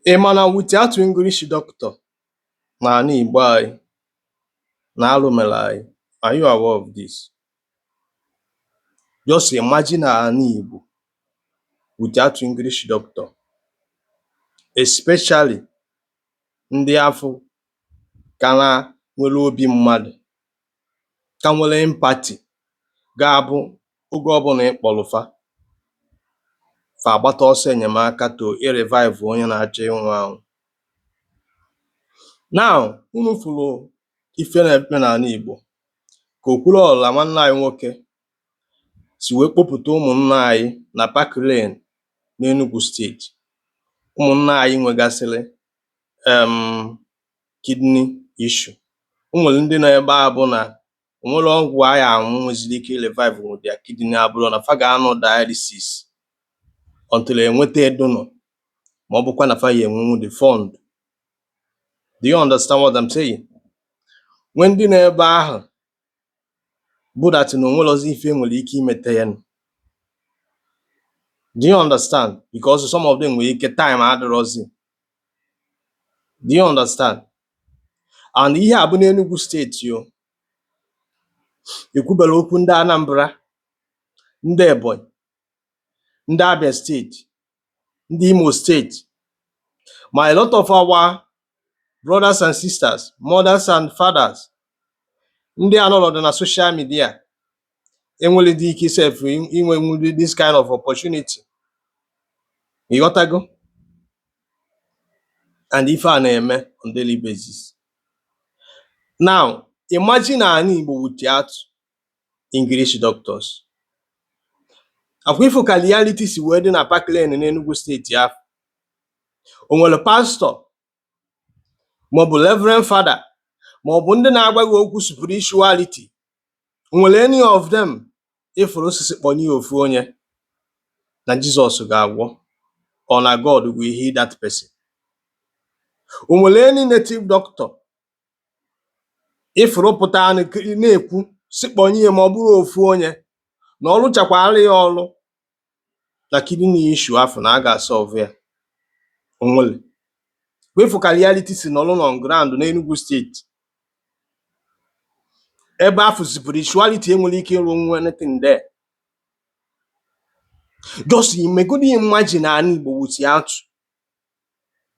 Ị ma na without English doctor n'ala Igbo anyị na alụ mere anyị? Are you aware of this? Just imagine ala Igbo without English doctor, especially ndị afụ ka na nwere obi mmadụ, ka nwere empathy, ga-abụ oge ọbụla ị kpọrọ fa, fa agbata ọsọ enyemaka to revive onye na-achọ ịnwụ anwụ. Now, unu fụrụ ife na-eme n'ala Igbo, ka Okwuluọra nwanne anyị nwoke si wee kpọpụta ụmụnna anyị na Park Lane n'Enugu Steeti, ụmụnna anyị nwegasịrị kidney issue. O nwere ndị nọ ebe a bụ na o nwere ọgwụ anyị anwụ nweziri ike revive their kidney, abụrụ na fa ga-anọ dialysis until enweta donor, ma ọ bụkwa na fa ya enwenwu the fund. Do you understand what I'm saying? Nwee ndị nọ ebe ahụ bụ that na onwerozi ife enwere ike imete ya. Do you understand? Because some of them nwere ike time adịrọzi. Do you understand? And ihe a bụ n'Enugu Steeti o. Ekwubere okwu ndị Anambra, ndị Ebonyi, ndị Abia Steeti, ndị Imo Steeti. Ma a lot of our brothers and sisters, mothers and fathers, ndị anọrọdụ na social media enweledi ike sef inwenwudi this kind of opportunity. Ịghọtago? And ife a na-eme on daily basis. Now, imagine ala Igbo without English doctors. Akwa ifo ka reality si wee dị na Park Lane n'Enugu Steeti ahụ. O nwere pastor maọbụ reverend father maọbụ ndị na-agwa gị okwu spirituality? O nwere any of them ịfụrụ osisi kpọnye ya ofu onye na Jizọs ga-agwọ or na God will heal that person? O nwere any native doctor ịfụrụ pụta na-ekwu si kpọnye ya, ma ọ bụrụ ofu onye na ọ rụchakwara ya ọrụ na kidney issue afọ na a ga-asolve ya? O nwere wefu ka reality si nọrọ on ground n'Enugu Steeti ebe afọ spirituality enwere ike ịrụ nwa anything there? Just imegodi imagine ala Igbo without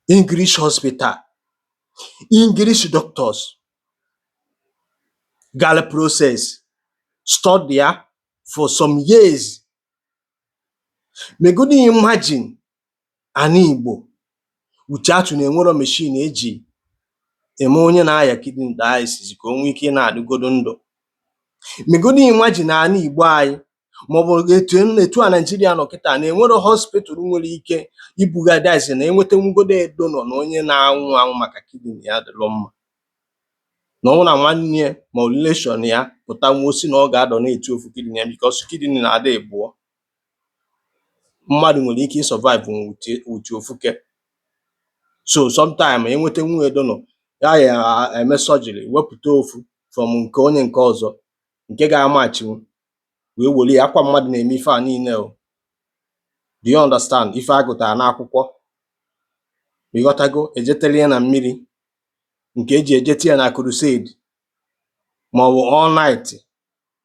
English hospital, English doctors gara process study ya for some years. Megodi imagine ala Igbo without na enwero machine eji eme onye na-aya kidney dialysis ka o nwee ike ị na-adịgodo ndụ. Megodi imagine ala Igbo anyị maọbụ etu a Naijiria nọ kịta na enwero hospital nwere ike ibuga dialysis na enwetanwugodo donor na onye na-anwụ anwụ maka kidney ya dịrọ mma, na ọ bụrụ na nwanne ya ma ọ relation ya pụta nwuo si na ọ ga-adonate ofu kidney ya, because kidney na-ada ịbụọ, mmadụ nwere ike survive with ofuke. So sometime enweta nwunye donor ya, ya eme surgery wepụta ofu from nke onye nke ọzọ nke ga-amachinwu wee were ya akwa. Mmadụ na-eme ife a niile o. Do you understand? Ife a gụtara n'akwụkwọ, ịghọtago? Ejetele ya na mmiri nke eji ejete ya na crusade, maọbụ all night,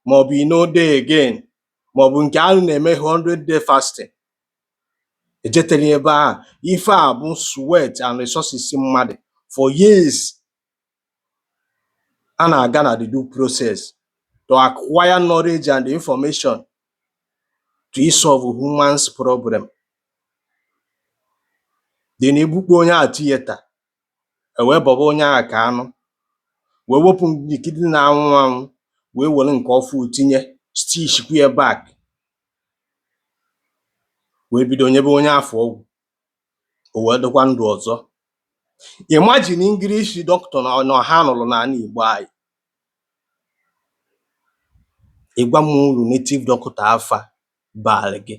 maọbụ e no day again, maọbụ nke ahụ na-eme 100 day fasting, ejetele ebe ahụ. Ife a bụ sweat and resources mmadụ for years a na-aga na the due process to acquire knowledge and information to solve humans problem. Then ebukpo onye a theatre, ewee bọba onye ahụ ka anụ, wee wepụ kidney na-anwụ anwụ, wee were nke ọfụ tinye, stitch ya back, wee bido nyebe onye afọ ọgwụ, o wee dịkwa ndụ ọzọ. Imagine English doctor na ha nụrụ n'ala Igbo anyị. Ịgwa m uru native doctor afa baara gị?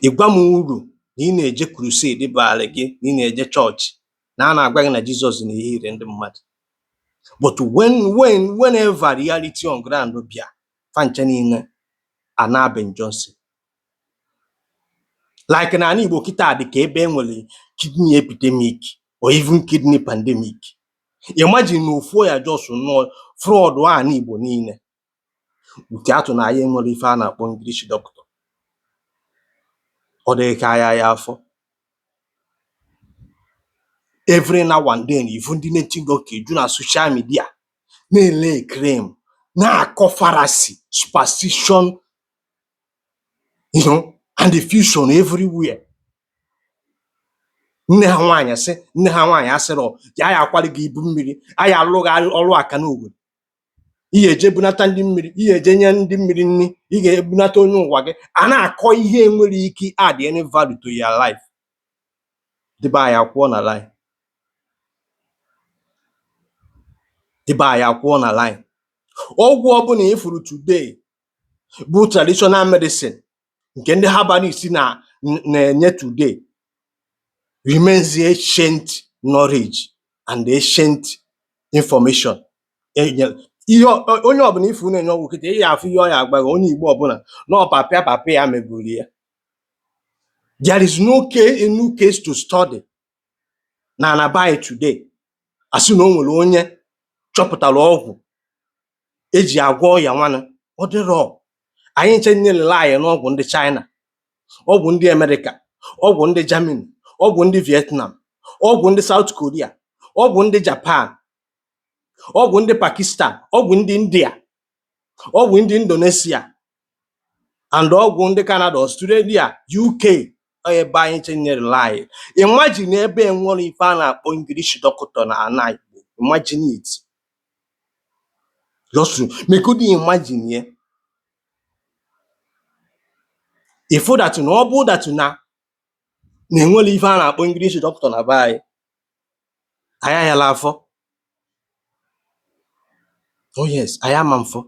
Ịgwa m uru na ị na-eje crusade baara gị, na ị na-eje chọọchị na a na-agwa gị na Jizọs na-ehire ndị mmadụ? But whenever reality on ground bịa, fa nche niile ana Ben Johnson. Like na ala Igbo kịta dị ka ebe e nwere kidney epidemic or even kidney pandemic. Imagine na ofu ọya just nọ flood ala Igbo niile nke atụ na anyị enwere ife a na-akpọ English doctor. Ọ dịghị ka aya ya afọ. Every now and then, ifu ndị native doctor eju na social media na-ele claim, na-akọ fallacy, superstition and the fusion everywhere. Nne ha nwaanyị sị, nne ha nwaanyị asịrọ ya, ya akwali gị ibu mmiri, a ya alụ gị ọrụ aka n'obodo, ị ga-eje bunata ndị mmiri, ị ga-eje nye ndị mmiri nri, ị ga-ebunata onye ụwa gị. A na-akọ ihe nwere ike add any value to your life. Dịbe anyị akwụọ na line, dịbe anyị akwụọ na line. Ọgwụ ọbụla ị fụrụ today bụ traditional medicine nke ndị herbalist na na-enye today remains ancient knowledge and ancient information. Ihe onye ọbụla ifu na-enye ọgwụ kịta, ị ga-afụ ihe ọ ya agba gị, onye Igbo ọbụla na ọ papịa papịa ya meburu ya. There is no case, new case to study na ana be anyị today asị na o nwere onye chọpụtara ọgwụ eji agwọ ọya nwanụ. Ọ dịrọ. Anyị nche nyelele anyị n'ọgwụ ndị China, ọgwụ ndị Amerịka, ọgwụ ndị Germany, ọgwụ ndị Vietnam, ọgwụ ndị South Korea, ọgwụ ndị Japan, ọgwụ ndị Pakistan, ọgwụ ndị India, ọgwụ ndị Indonesia and ọgwụ ndị Canada, Australia, UK. Ọ ebe anyị nche nyelele anyị. Imagine ebe enwere ife a na-akpọ English doctor na ana Igbo. Imagine it, just mekodi imagine ya. Ịfụ that na ọ bụ that na na enwere ife a na-akpọ English doctor na be anyị, anyị ayala afọ. Oh yes, anyị ama mfọ.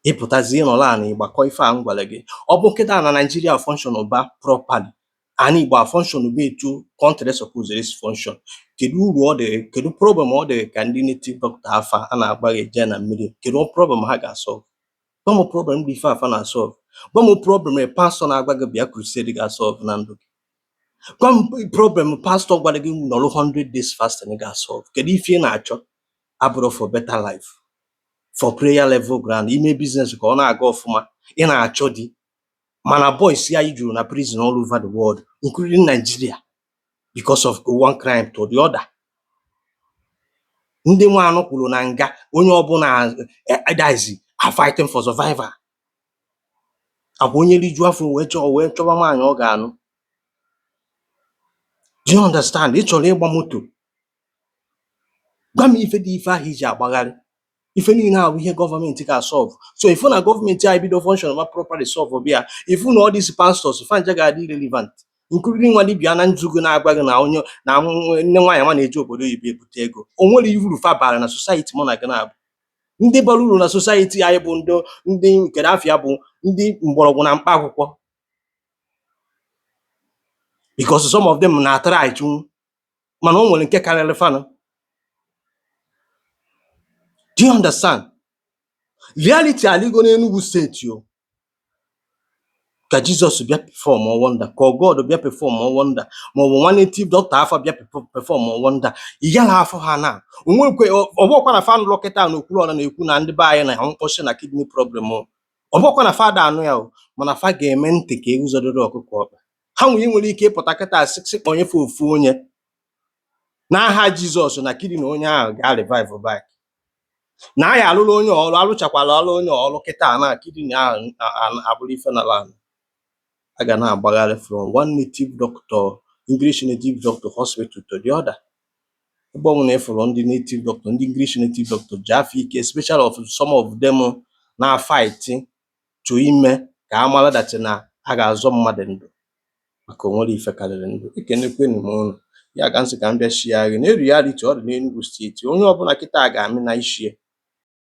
Ịpụtazi ịnọrọ ana ịgbakọ ife a m gwara gị. Ọ bụ kịta na Nigeria function ba properly, ana Igbo a function bụ etu country suppose esi function, kedu uru ọ dị? Kedu problem ọ dị ka ndị native doctor afa a na-agba gị jee na mmiri? Kedu problem ha ga-asolve? Gwa m problem dị ife afa na-asolve. Gwa m problem pastor na-agwa gị bịa crusade ga-asolve na ndụ gị. Gwa m problem pastor gwara gị nọrọ 100 days fasting ga-asolve. Kedu ife ị na-achọ abụrụ for better life, for prayer level ground, ime business ka ọ na-aga ọfụma, ị na-achọ di? Mana boys anyị juru na prison all over the world, including Nigeria, because of one crime to the other. Ndị nwe anụ kwuru na nga onye ọbụla adazi are fighting for survival. Akwa onye rijuo afọ wee chọọ wee chọba nwaanyị ọ ga-anụ. Do you understand? Ị chọrọ ịgba moto. Gwa m ife dị ife ahụ iji agbagharị. Ife niile ahụ ihe gọọmenti ga-asolve. So ifu na gọọmenti anyị bido function ma properly solve bịa, ifu na all these pastors fanja ga-adị irrelevant, including nwa dibịa na nzugo na-agwa gị na onye na nne nwaanyị nwa na-eji obodo oyibo ebute ego. O nwere uru fa bara na society mụ na gị na-abụ. Ndị bara uru na society anyị bụ ndị nke afịa bụ ndị mgbọrọgwụ na mkpa akwụkwọ, because some of them na-atara achụnwu, mana o nwere nke karịrị fanụ. Do you understand? Reality aligo n'Enugu steeti o ka Jizọs bịa perform wonder, ka God bịa perform wonder, ma ọ bụ nwa native doctor afa bịa perform wonder. Iyala afọ ha na onwekwe ọgbọkwa na fan lọkịta na Okwuluọra na-ekwu na ndị be anyị na mkpọchi na kidney problem o. Ọgbọkwa na fada anụ ya o, mana fa ga-eme ntị ka ewu zọdoro ọkụkọ ọkpa. Ha nwere ike ịpụta kịta sị kpọnyefe ofu onye n'aha Jizọs na kidney onye ahụ ga-revive back, na anyị alụrụ onye ọrụ, alụchakwala ọrụ onye ọrụ kịta na kidney ahụ abụrụ ife na land. A ga na-agbagharị from one native doctor, English native doctor hospital to the other. Ebe ọ bụla ị fụrụ ndị native doctor, ndị English native doctor ji afọ ike, especially of some of them na-fight to ime ka a mara that na a ga-azọ mmadụ ndụ, maka o nwere ife karịrị ndụ. Ekenekwenu m unu. Ya ka m sị ka m bịa share gị na reality ọ dị n'Enugu steeti. Onye ọbụla kịta ga-amị na ishie.